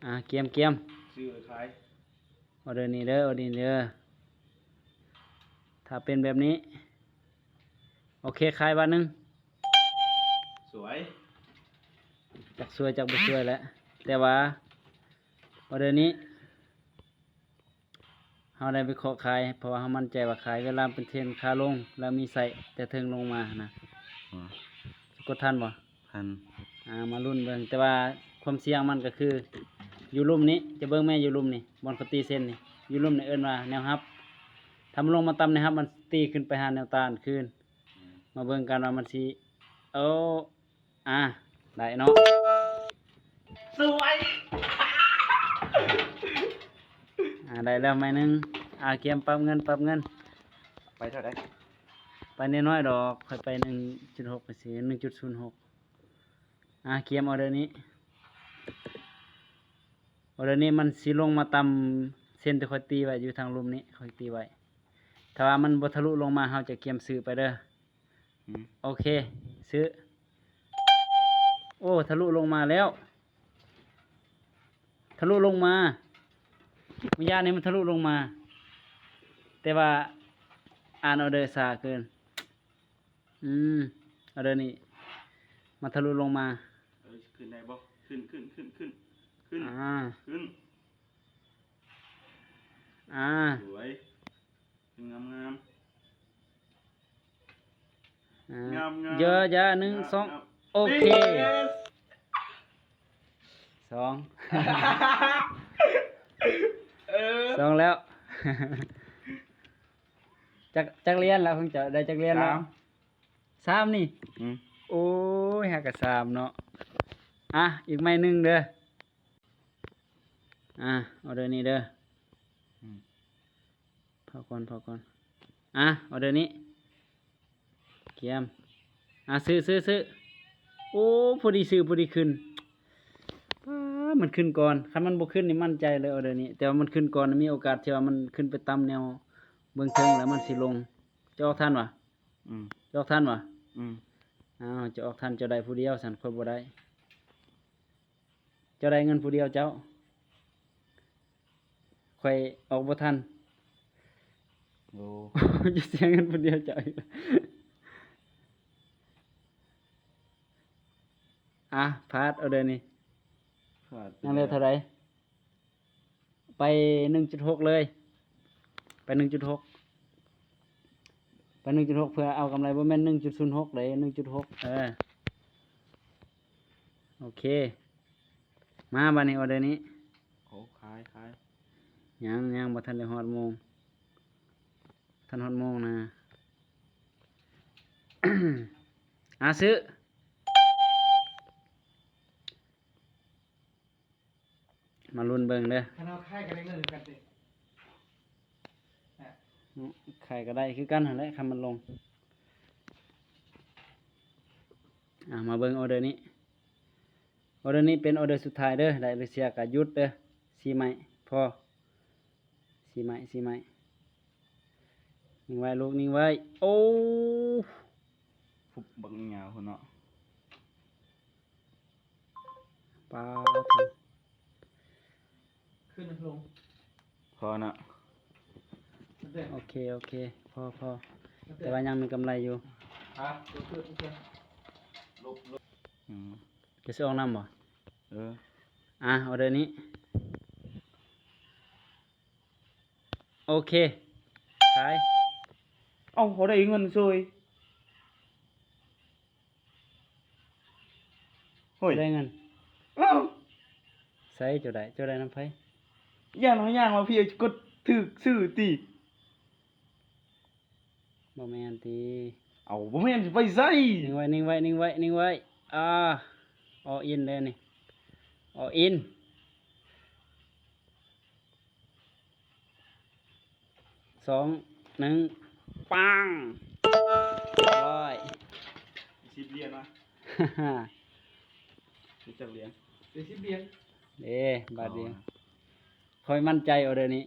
ອ່າ ກຽມ ກຽມ ຊື້ຂາຍ ອໍເດີນີ້ເດີ ອໍເດີນີ້ເດີ ຖ້າເປັນແບບນີ້ ໂອເຄ ຂາຍບາດໜຶ່ງ ສວຍ ຈັກສວຍຈັກບໍ່ສວຍແຫຼະ ແຕ່ວ່າອໍເດີນີ້ ເຮົາໄດ້ວິເຄາະຂາຍ ເພາະວ່າເຮົາໝັ້ນໃຈວ່າຂາຍ ເວລາມັນເປັນເທຣນຂາລົງ ແລ້ວມີໃສ່ແຕ່ເທິງລົງມາຫັ້ນນະ ອືມ ສະກົດທັນບໍ່? ທັນ ອ່າ ມາລຸ້ນເບິ່ງ ແຕ່ວ່າຄວາມສ່ຽງມັນກໍຄື ຢູ່ລຸ່ມນີ້ ຈະເບິ່ງແມ່ ຢູ່ລຸ່ມນີ້ ບ່ອນເຂົາຕີເສັ້ນນີ້ ຢູ່ລຸ່ມນີ້ເອີ້ນວ່າແນວຮັບ ຖ້າມັນລົງມາຕ່ຳແນວຮັບ ມັນຕີຂຶ້ນໄປຫາແນວຕ້ານຄືນ ອືມ ມາເບິ່ງກັນວ່າມັນຊິ ເອົາ ອ່າ ໄດ້ເນາະ ສວຍ ອ່າ ໄດ້ແລ້ວໄມ້ໜຶ່ງ ອ່າ ກຽມປັບເງິນ ປັບເງິນ ໄປເທົ່າໃດ? ໄປນ້ອຍໆດອກ ຂ້ອຍໄປໜຶ່ງຈຸດຫົກ ໄປຊິ ໜຶ່ງຈຸດສູນຫົກ ອ່າ ກຽມອໍເດີນີ້ ອໍເດີນີ້ມັນຊິລົງມາຕ່ຳເສັ້ນທີ່ຂ້ອຍຕີໄວ້ ຢູ່ທາງລຸ່ມນີ້ ຂ້ອຍຕີໄວ້ ຖ້າວ່າມັນບໍ່ທະລຸລົງມາ ເຮົາຈະກຽມຊື້ໄປເດີ. ອືມ ໂອເຄ ຊື້ ໂອ້ ທະລຸລົງມາແລ້ວ ທະລຸລົງມາ ມື້ຍາມນີ້ມັນທະລຸລົງມາ ແຕ່ວ່າອ່ານອໍເດີຊ້າເກີນ ອືມ ອໍເດີນີ້ ມັນທະລຸລົງມາ ເອີ ຂຶ້ນໄດ້ບໍ່? ຂຶ້ນ ຂຶ້ນ ຂຶ້ນ ຂຶ້ນ ຂຶ້ນ ອ່າ ຂຶ້ນ ອ່າ ສວຍ ງາມໆ ອ່າ ງາມໆ ເຢີຢາ ໜຶ່ງ ສອງ ໂອເຄ ສອງ ເອີ ສອງແລ້ວ ຈັກ ຈັກຫຼຽນແລ້ວຂອງເຈົ້າ ໄດ້ຈັກຫຼຽນແລ້ວ? ສາມ ສາມນີ້ ອືມ ໂອ້ຍ ຫາກະສາມເນາະ ອ່ະ ອີກໄມ້ໜຶ່ງເດີ. ອ່າ ອໍເດີນີ້ເດີ ອືມ ພໍກ່ອນ ພໍກ່ອນ ອ່າ ອໍເດີນີ້ ກຽມ ອ່າ ຊື້ ຊື້ ຊື້ ໂອ້ ພໍດີຊື້ ພໍດີຂຶ້ນ ປາ ມັນຂຶ້ນກ່ອນ ຄັນມັນບໍ່ຂຶ້ນນີ້ໝັ້ນໃຈເລີຍ ອໍເດີນີ້ ແຕ່ວ່າມັນຂຶ້ນກ່ອນ ມີໂອກາດທີ່ວ່າມັນຂຶ້ນໄປຕຳແນວເບື້ອງເທິງ ແລ້ວມັນຊິລົງ ຈະອອກທັນຫວາ? ອືມ ຈະອອກທັນຫວາ? ອືມ ອ້າວ ຈະອອກທັນ ເຈົ້າໄດ້ຜູ້ດຽວ ຊັ້ນຂ້ອຍບໍ່ໄດ້. ເຈົ້າໄດ້ເງິນຜູ້ດຽວເຈົ້າ ຂ້ອຍອອກບໍ່ທັນ ໂອ້ ຈະເສຍເງິນຜູ້ດຽວເຈົ້າອີກ ອ່ະ ພາດເອົາເດີນີ້ ພາດ ຍັງເຫຼືອເທົ່າໃດ? ໄປໜຶ່ງຈຸດຫົກເລີຍ ໄປໜຶ່ງຈຸດຫົກ ໄປໜຶ່ງຈຸດຫົກ ເພື່ອເອົາກຳໄລ ບໍ່ແມ່ນໜຶ່ງຈຸດສູນຫົກເດ້ ໜຶ່ງຈຸດຫົກ ເອີ ໂອເຄ ມາບາດນີ້ ອໍເດີນີ້ ໂອ້ ຂາຍ ຂາຍ ຍັງ ຍັງບໍ່ທັນໄດ້ຮອດໂມງ ທັນຮອດໂມງນະ ອາ ຊື້. ມາລຸ້ນເບິ່ງເດີ ຄັນເຮົາຂາຍກໍໄດ້ເງິນຄືກັນຕິ ຂາຍກໍໄດ້ຄືກັນຫັ້ນແຫຼະ ຄັນມັນລົງ ອ່າ ມາເບິ່ງອໍເດີນີ້ ອໍເດີນີ້ເປັນອໍເດີສຸດທ້າຍເດີ ໄດ້ຫຼືເສຍກໍຢຸດເດີ ສີ່ໄມ້ພໍ. ສີ່ໄມ້ ສີ່ໄມ້ ນິ່ງໄວ້ລູກ ນິ່ງໄວ້ ໂອ້ ພຸບບັກຍາວພຸ້ນເນາະ ປາໂທ້ ຂຶ້ນລົງ ພໍເນາະ ໂອເຄ ໂອເຄ ພໍ ພໍ ແຕ່ວ່າຍັງມີກຳໄລຢູ່ ຮະ ລົບ ລົບ ອືມ ຈະຊິອອກນຳບໍ່? ເອີ ອ່າ ອໍເດີນີ້ ໂອເຄ ຂາຍ ເອົ້າ ເຮົາໄດ້ເງິນເສີຍ ໂອ້ຍ ໄດ້ເງິນ ເອົ້າ ໃສ ເຈົ້າໄດ້ ເຈົ້າໄດ້ນຳໃຜ? ຢ້ານເຮົາຍ່າງມາພີ້ ກົດຖືກຊື່ຕິ ບໍ່ແມ່ນຕິ ເອົ້າ ບໍ່ແມ່ນຊິໄປໃສ? ນິ່ງໄວ້ ນິ່ງໄວ້ ນິ່ງໄວ້ ນິ່ງໄວ້ ອ່າ ອໍອິນເດ້ນີ້ ອໍອິນ ສອງ ໜຶ່ງ ປັງ ຮຽບຮ້ອຍ ສິບຫຼຽນວະ ມີຈັກຫຼຽນ? ໄດ້ສິບຫຼຽນ ເດ້ ບາດດຽວ ຂ້ອຍໝັ້ນໃຈອໍເດີນີ້